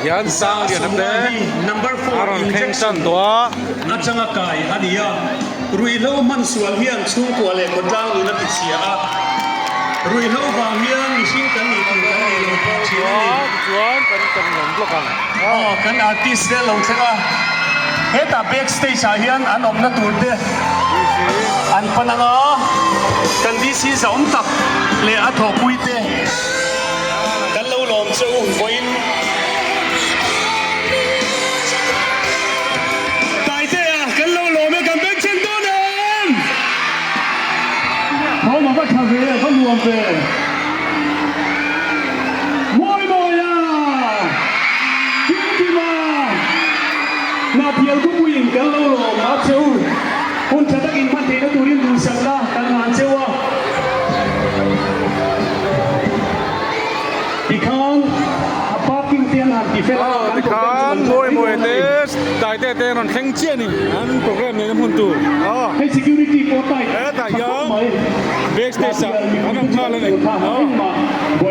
Hian Sangliana te a rawn thleng tan tawh a. Atanga kai a ni a, ruihhlo hman sual hian chhungkua leh khawtlang nun a tichhia a, ruihhlo vang hian mihring kan nih tur kan nei lo tih thin a ni. Tichuan kan kan lawm blawk ang. Aw kan artist te lo thleng a, hetah back stage ah hian an awmna tur te an pan ang a, kan DC zahawm tak leh a thawhpui te. Kan lo lawm che u vawiin. Taitea kan lo lawm e kan bengchheng dawn em? Thawm a va tha ve a va nuam ve. Mawi mawi a Kim Kim a Hnahphial khawpuiin kan lo lawm a che u. Hun tha takin hman theihna turin duhsakna kan ngan cheu a. Tikhan a parking te an han ti fel a, kan program chu Tikhan kan tha mawi mai mawi dawn a te ni. Taite te an rawn thleng chiah a ni, an program neihna hmun tur. Hei security pawh tight Hetah tha khawp hian mai. backstage ah an awm nghal a ni.